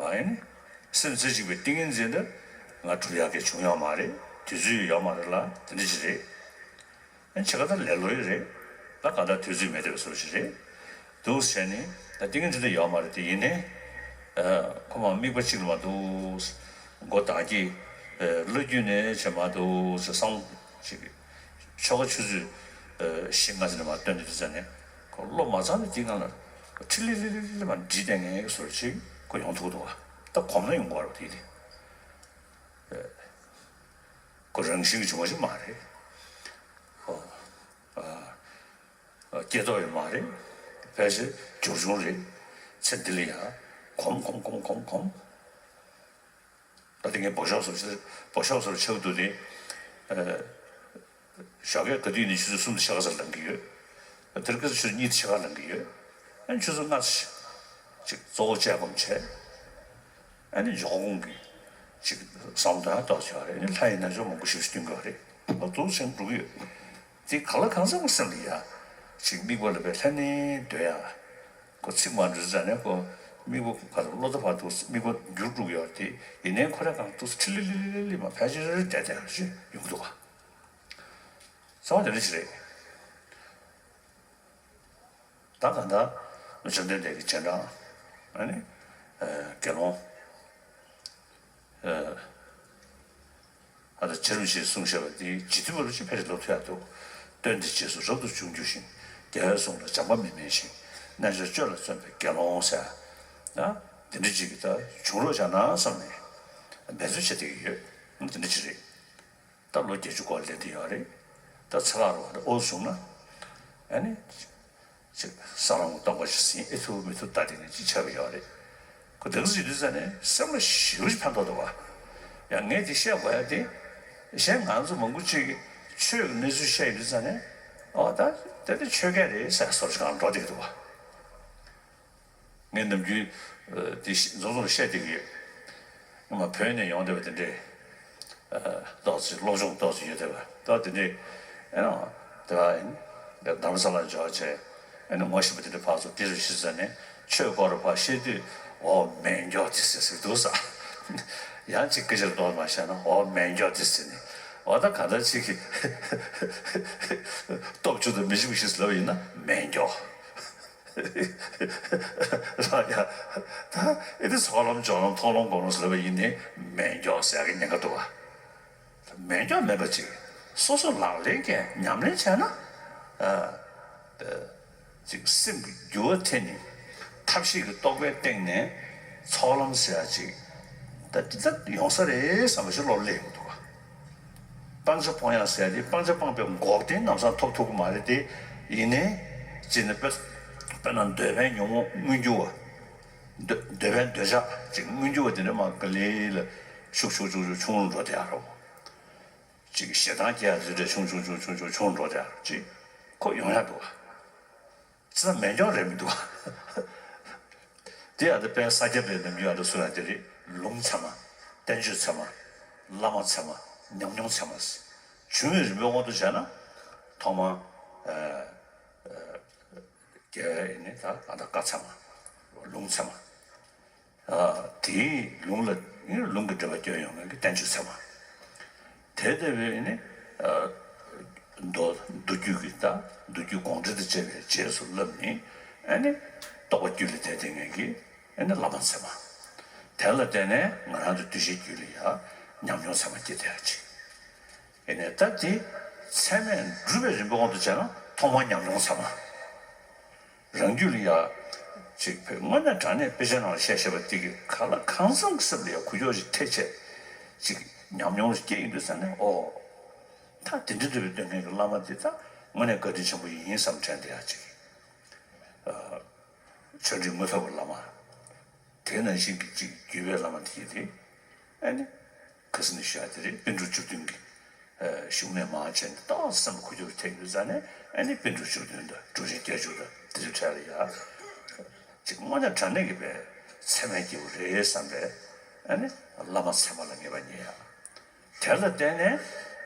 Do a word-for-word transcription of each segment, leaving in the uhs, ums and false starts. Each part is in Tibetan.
ཨ་ནི། སེམས་རྩེ་གཅིག་པའི་ཏིང་ངེ་འཛིན་དེ་ང་སྒྲུབ་ཡག་གི་བྱུང་ཡོད་མ་རེད། དུས་ཚོད་ཡོད་མ་རེད་ལ་དེ་འདྲ་ཅིག་རེད། ཨ་ནི་བྱེད་ཀ་ད་ལེ་ལོ་ཡི་རེད་ལ་གང་ལྟར་དུས་ཚོད་མེད་བསྡད་པའི་བཟོ་ཞིག་རེད། འདུག་བྱས་ནས་ད་ཏིང་ངེ་འཛིན་དེ་ཡོད་མ་རེད་དེ་ཡིན་ནའི། ཁོ་མ་དམིགས་པ་གཅིག་ལ་མ་འདུག་མགོ་བདག་གི་བློ་རྒྱུད་ནས་བྱས་མ་འདུག་བསམ་ཅིག་ཆོ་ག་ཆུ་ཚོད་བཞི་ལྔ་ཙམ་ནས་མར་བཏོན་ཏེ་དུས་ཚོད་ནས་ཁོ་བློ་མ་ཚང་ནས་དེའི་སྒང་ལ་ཁྲི་ལི་ལི་ལི་ལི་མར་འདྲིས་བསྡད་མཁན་གྱི་བཟོ་འདྲ་ཅིག་ཁོ་ཡོང་ཐུབ་འདུག་བ། ད་གོམས་ན་ཡོང་གི་རེད་དེ་དེ། ཁོ་རང་བཞིན་གྱི་བྱུང་བ་ཞིག་མ་རེད། ཁོ་སྐྱེ་ཐོག་ཡོད་མ་རེད། ཕལ་ཆེར་འབྱོར་བྱུང་རེད། ཚེ་འདི་ལ་ཡང་གོམས་གོམས་གོམས་གོམས་གོམས། ད་དེ་ངས་འབོ་ཤོག་བཟོ་ཆེ་འབོ་ཤོག་བཟོ་ཆེ་འདུག་དེ། ཞོགས་ཀས་ག་དུས་ནས་ཆུ་ཚོད་གསུམ་དང་ཕྱེད་ཀ་ཙམ་ལངས་ཀྱི་ཡོད། དེར་སྐབས་སུ་ཆུ་ཚོད་གཉིས་དང་ཕྱེད་ཀ་ལངས་ཀྱི་ཡོད། ཨ་ནི་ཆུ་ཚོད་ལྔ་ཙམ་ཅིག་གཙོ་བོ་དཔྱད་སྒོམ་བྱས། ཨ་ནི་འཇོག་གོང་གི་ཅིག་བསམ་བློ་ཡང་ཏོག་ཙམ་ཡོད་རེད། ཨ་ནི་ལྷ་ཡི་རྣལ་འབྱོར་མང་པོ་ཞིག་སྟོན་གྱི་ཡོད་རེད། ཨ་འདུག་སེ་འགྲོ་གི་ཡོད། དེ་ག་ལ་གང་འཚམ་གྱི་སེམས་ལ་ཡ། ཅིག་དམིགས་པ་ལ་བས་ལྷན་ནེ་སྡོད་ཡ། ཁོ་ཚིག་མ་འགྲོ་ཙ་ནས་ཁོ་དམིགས་པ་ག་ལ་བློ་ཐག་བར་དུ་དམིགས་པ་འགྱུར་འགྲོ་གི་ཡོད་རེད་དེ། ཡིན་ནའི་ཁོ་རང་གང་འདུག་སེ་ཁྲི་ལི་ལི་ལི་ལི་མ་ཕལ་ཆེར་བསྡད་བསྡད་ཡ་ཞིག་ཡོང་གི་འདུག་ག། རྩ་བ་དེ་འདྲ་ཞིག་རེད། ད་གང་ལྟར་བཅོམ་ལྡན་འདས་ཀྱི་རྗེས་འབྲང་ཨ་ནི་དགེ་སློང་ཨ་ད་ཇི་རིམ་ཞེས་གསུངས་བཞག་པ་འདི་ཇི་ཐུབ་པ་རུ་ཅིག་ཕལ་ཆེར་ལོག་ཐུབ་ཡག་འདུག་སྟོན་ཏེ་རྗེས་སུ་རབ་ཏུ་བྱུང་འགྱུར་ཞིང་། རྒྱལ་བའི་གསུང་ལ་སྦྱངས་པ་མི་དམན་ཞིང་། རྣལ་འབྱོར་སྤྱོད་ལ་བརྩོན་པའི་དགེ་སློང་ཟེར། ན་དེ་འདྲ་ཅིག་གི་ད་བྱུང་རོགས་བྱ་ན་བསམ་ནས་འབད་རྩོལ་བྱེད་བསྡད་ཀྱི་ཡོད། དེ་འདྲ་ཅིག་རེད། ད་ལོ་བརྒྱད་ཅུ་སྐོར་སླེབས་བསྡད་ཡོད་རེད། ད་ཚེ་ལྷག་རུ་བ་ད་ཨོ་བྱུང་ན། ཨ་ནི། ཅིག་ས་རང་སྟོང་པ་ཞིག་ཟིན་ཨེ་ཐུབ་མི་ཐུབ་ལྟ་དེ་ནས་ཅིག་ཆགས་ཀྱི་ཡོད་རེད། ཁོ་དེ་ག་ཟིག་དུས་ཙ་ནས་སེམས་ལ་ཞེ་པོ་ཅིག་ཕན་ཐོགས་འདུག་བ། ཡང་ངས་དེ་བཤད་དགོས་ཡ་དེ། གཞན་ང་ཚོ་མང་པོ་ཅིག་གིས་ཆོས་ཀྱི་གནས་ཚུལ་བཤད་ཡོང་དུས་ཙ་ནས། ཨོ་ད་དེ་དེ་ཆོས་སྐད་རེད་ཟེར་བཟོ་འདྲ་ཅིག་གང་འགྲོ་བསྡད་ཀྱི་འདུག་བ། ངས་ནམ་རྒྱུན་དེ་རྫོང་རྫོང་བཤད་བསྡད་ཀྱི་ཡོད། ང་མ་བོད་ནས་ཡོང་བསྡད་པ་དེ་འདྲས་ཏོག་ཙམ་སློབ་སྦྱོང་ཏོག་ཙམ་ཡོད་བསྡད་པ་ཏོག་དེ་འདྲས་ཨེ་ནོ། དེ་བ་ཡིན། རྡ་རམ་ས་ལ་འབྱོར་བྱས་ཨེ་ནི་ངོ་ཤེས་པ་དེ་འདྲས་ཕར་ཚུར་དེ་རུ་ཤི་ཟ་ནས་ཆོས་སྐོར་རུ་ཕར་བཤད་དུས་འོ་མེད་མགྱོགས་དེ་ཟེར་ཟེར་འདུག་ས། ཡང་ཅིག་སྐད་ཆ་ཏོག་མ་བཤད་ན་འོ་མེད་མགྱོགས་དེ་ཟེར་ནས་འོ་ད་ག་འདྲ་ཅིག་གི་སྟོབས་བཅུ་དང་མི་འཇིགས་པ་ཞིག་ལབ་པ་ཡིན་ན་མེད་མགྱོགས། ལ་ཡ། ད་ཨེ་དེ་ཚོགས་ལམ་སྦྱོར་ལམ་མཐོང་ལམ་སྒོམ་ལམ་ཟེར་བ་ཡིན་ནི་མེད་མགྱོགས་ཟེར་གི་ཉེན་ཁ་འདུག་བ། མེད་མགྱོགས་མེད་པ་ཅིག་སོ་སོ་ལག་ལེན་གྱིས་ཉམས་ལེན་བྱས་ན། ཨ། ཅིག་སེམས་ཀྱི་འགྱུར་བ་ཐེབས་ནས་ཐབས་ཤེས་ཀྱི་རྟོག་པའི་སྟེང་ནས་ཚོགས་ལམ་ཟེར་ཡ་ཅིག་ད་འདི་ལྟ་ཡོང་ས་རེད་བསམ་པ་ཞིག་བློར་སླེབས་ཡོང་གི་འདུག་བ། སྤང་བྱ་སྤོང་ཡག་ཟེར་ཏེ་སྤང་བྱ་སྤངས་པའི་འགོག་བདེན་ལམ་སང་ཐོབ་ཐུབ་ཀྱི་མ་རེད་དེ། ཡིན་ནའི་ཅི་ནས་དཔེ་དཔེར་ན་འདོད་པའི་ཉོན་མོངས་མངོན་གྱུར་བ། འདོད་འདོད་པའི་འདོད་ཆགས་ཅིག་མངོན་གྱུར་བ་དེ་འདྲ་མ་ག་ལེ་ལ་ཤུགས་ཤུགས་ཤུགས་ཤུགས་ཆུང་རུ་འགྲོ་བསྡད་ཡག་རོ། ཅིག་ཞེ་སྡང་སྐྱེ་ཡག་ཚུལ་འདྲ་ཆུང་ཆུང་ཆུང་ཆུང་ཆུང་ཆུང་འགྲོ་བསྡད་ཡག་རོ་ཅིག་ཁོ་ཡོང་ཡག་འདུག་བ། ཙི་ན་མེད་མགྱོགས་རེད་མི་འདུག་བ། དེ་ཡང་དེ་དཔལ་ས་སྐྱ་པའི་ནམ་རྒྱུན་ཡང་དུ་གསུང་ཡག་དེ་རེད། ལུང་ཚད་མ། བསྟན་བཅོས་ཚད་མ། བླ་མ་ཚད་མ། ཉམས་མྱོང་ཚད་མ། བྱུང་བའི་རིམ་པའི་དབང་དུ་བྱས་ན། ཐོག་མར། ཨ། རྒྱལ་བའི་ནི་ད་ཨ་ད་བཀའ་ཚད་མ། ལུང་ཚད་མ། ཨ། དེའི་ལུང་ལ་ནི་ལུང་གི་འགྲེལ་པ་སྐྱོན་ཡོང་མཁན་གྱི་བསྟན་བཅོས་ཚད་མ། དེ་ལྟ་བུའི་ནི། ཨ། མདོ་མདོ་རྒྱུད་ཀྱི་ད་མདོ་རྒྱུད་དགོངས་འགྲེལ་དང་བཅས་པའི་རྗེས་སུ་བསླབས་ནས་ཨ་ནི་རྟོགས་པ་རྒྱུད་ལ་དེད་དེ་ངེས་ཀྱི་ཨ་ནི་བླ་མ་ཚད་མ། དེ་ལ་བརྟེན་ནས་ང་རང་ཚོ་འདུ་ཤེས་རྒྱུད་ལ་ཡང་ཉམས་མྱོང་ཚད་མ་སྐྱེ་བསྡད་ཡག་ཅིག་ཨ་ནི་ད་དེ་ཚད་མས་སྒྲུབ་པའི་རིམ་པའི་དབང་དུ་བྱས་ན་ཐོག་མར་ཉམས་མྱོང་ཚད་མ། རང་རྒྱུད་ལ་ཡ། ཅིག་དངོས་གནས་དྲང་གནས་དཔེ་ཆའི་ནང་ལ་བཤད་བཤད་པ་དེ་གི་ག་ལ་གང་འཚམ་གྱི་སེམས་ལ་ཡ་འགུལ་སྐྱོད་ཅིག་ཐེབས་བྱས། ཅིག་ཉམས་མྱོང་ཅིག་སྐྱེ་ཡོང་དུས་ཙ་ནས་ཨོ། ད་དེ་འདྲ་འདྲ་བའི་སྟོན་མཁན་གྱི་བླ་མ་དེ་ད་དངོས་གནས་བཀའ་དྲིན་ཆེན་པོ་ཡིན་བསམ་དྲན་བསྡད་ཡ་ཅིག་ཨ། ཆོས་འབྲེལ་དངོས་ཐོབ་པའི་བླ་མ། དེ་ནང་བཞིན་གྱི་ཅིག་བརྒྱུད་པའི་བླ་མ་དེ་དེ། ཨ་ནི། ཁ་སང་ནས་ཞུ་ཡ་དེ་རེད། པཎ་གྲུབ་བཅུ་བདུན་གྱི་ཨ་བཞུགས་གནས་མང་ཆེ་འདི་ཏོག་ཙམ་གུ་རྒྱུ་ཐེག་ཡོད་ཙང་ནས་ཨ་ནི་པཎ་གྲུབ་བཅུ་བདུན་དང་གྲུབ་ཆེན་བརྒྱད་ཅུ་དང་དེ་ཚོའི་གྲས་ལ་ཡ། ཅིག་དངོས་གནས་དྲང་གནས་ཀྱི་པའི་ཚད་མའི་སྐྱེས་བུ་རེད་བསམ་པའི་ཨ་ནི་བླ་མ་ཚད་མ་ལ་ངེས་པ་རྙེད་ཡ། དེ་ལ་བརྟེན་ནས་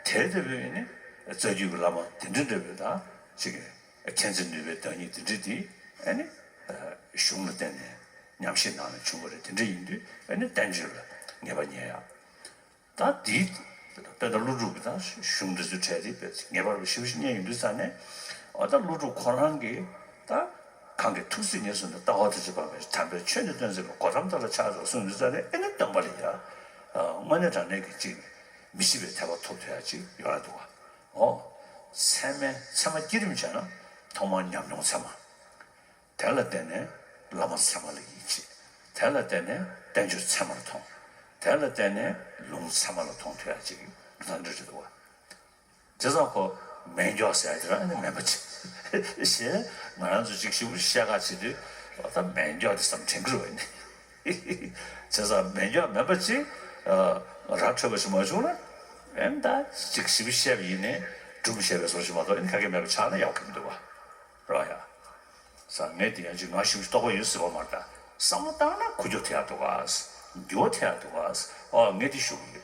དེ་ལྟ་བུའི་ཨ་ནི་རྩ་རྒྱུད་ཀྱི་བླ་མ་དེ་འདྲ་འདྲ་བའི་དང་ཅིག་མཁྱེན་བརྩེ་ནུས་པའི་བདག་ཉིད་དེ་འདྲ་དེ་ཨ་ནི་གཞུང་ལ་བརྟེན་ནས། ཉམས་ཞིབ་གནང་ནས་བྱུང་བ་རེད། དེ་འདྲ་ཡིན་དུས་ཨ་ནི་བསྟན་བཅོས་ལ་ངེས་པ་རྙེད་ཡ། ད་འདིའི་དཔེར་ན་ཀླུ་སྒྲུབ་ཀྱི་ད་གཞུང་འདི་ཚོའི་གྲས་དེ་ངེས་པར་ཞིབ་ཞིབ་རྙེད་ཡོང་དུས་ཙང་ནས། འོ་ད་ཀླུ་སྒྲུབ་ཁོ་རང་གིས་ད་གང་གི་ཐུགས་སྲས་ངེས་སུ་ནི་ལྟ་བ་ཐུགས་རྗེ་འབར་བའི་དམ་པའི་ཆོས་ནི་སྟོན་མཛད་པའི་གོ་ཏམ་དག་ལ་ཕྱག་འཚལ་གསུངས་དུས་ཙང་ནས་ཨེ་ནི་སྟོན་པ་ལ་ཡ། དངོས་གནས་དྲང་གནས་ཀྱི་གཅིག་མི་ཤིགས་པའི་ཐེག་པ་ཐོབ་ཐུབ་ཡ་གཅིག་ཡོང་ཡ་འདུག་ག་འོ། ཚད་མའི་ཚད་མ་བསྐྱེད་རིམ་བྱས་ན་ཐོག་མར་ཉམས་མྱོང་ཚད་མ། དེ་ལ་བརྟེན་ནས་བླ་མ་ཚད་མ་ལ་ཡིད་ཆེས། དེ་ལ་བརྟེན་ནས་བསྟན་བཅོས་ཚད་མར་མཐོང་། དེ་ལ་བརྟེན་ནས་ལུང་ཚད་མ་ལ་མཐོང་ཐུབ་ཡ་ཅིག་འདུག་ད་འདྲ་རེད་འདུག་བ། བྱས་ཙང་ཁོ་མེ་སྒྱོགས་ཟེར་ཡ་དེ་རང་ནི་མེད་པ་ཅིག་ཞེས་ང་རང་ཚོ་ཅིག་ཞིབ་པོ་བཤད་ག་བྱེད་དུས་འོ་ད་མེ་སྒྱོགས་དེ་བསམ་དྲན་གྱི་རེད་བ་ནི། བྱས་ཙང་མེ་སྒྱོགས་མེད་པ་ཅིག་ར་འཕྲོད་པ་ཞིག་མ་བྱུང་ན་ཨེ་ད་ཅིག་ཞིབ་པོ་བཤད་པ་ཡིན་ནའི་སྒྲུང་བཤད་པའི་བཟོ་ཞིག་མ་གཏོགས་ཨེ་ནི་ག་གེ་མེད་པ་ཆགས་ན་ཡག་གི་མི་འདུག་བ། རོ་ཡ། ས་ངས་དེ་ཡང་ཅིག་ང་ཞིབ་ཏོག་པ་ཡོད་ཟེར་བ་མ་རེད་ད། བསམ་བློ་བཏང་ན་ཁུ་རྒྱུ་ཐེ་ཡ་འདུག་ག་འགྱུར་བ་ཐེ་ཡ་འདུག་ག་ཨོ་ངས་དེ་ཞུ་གི་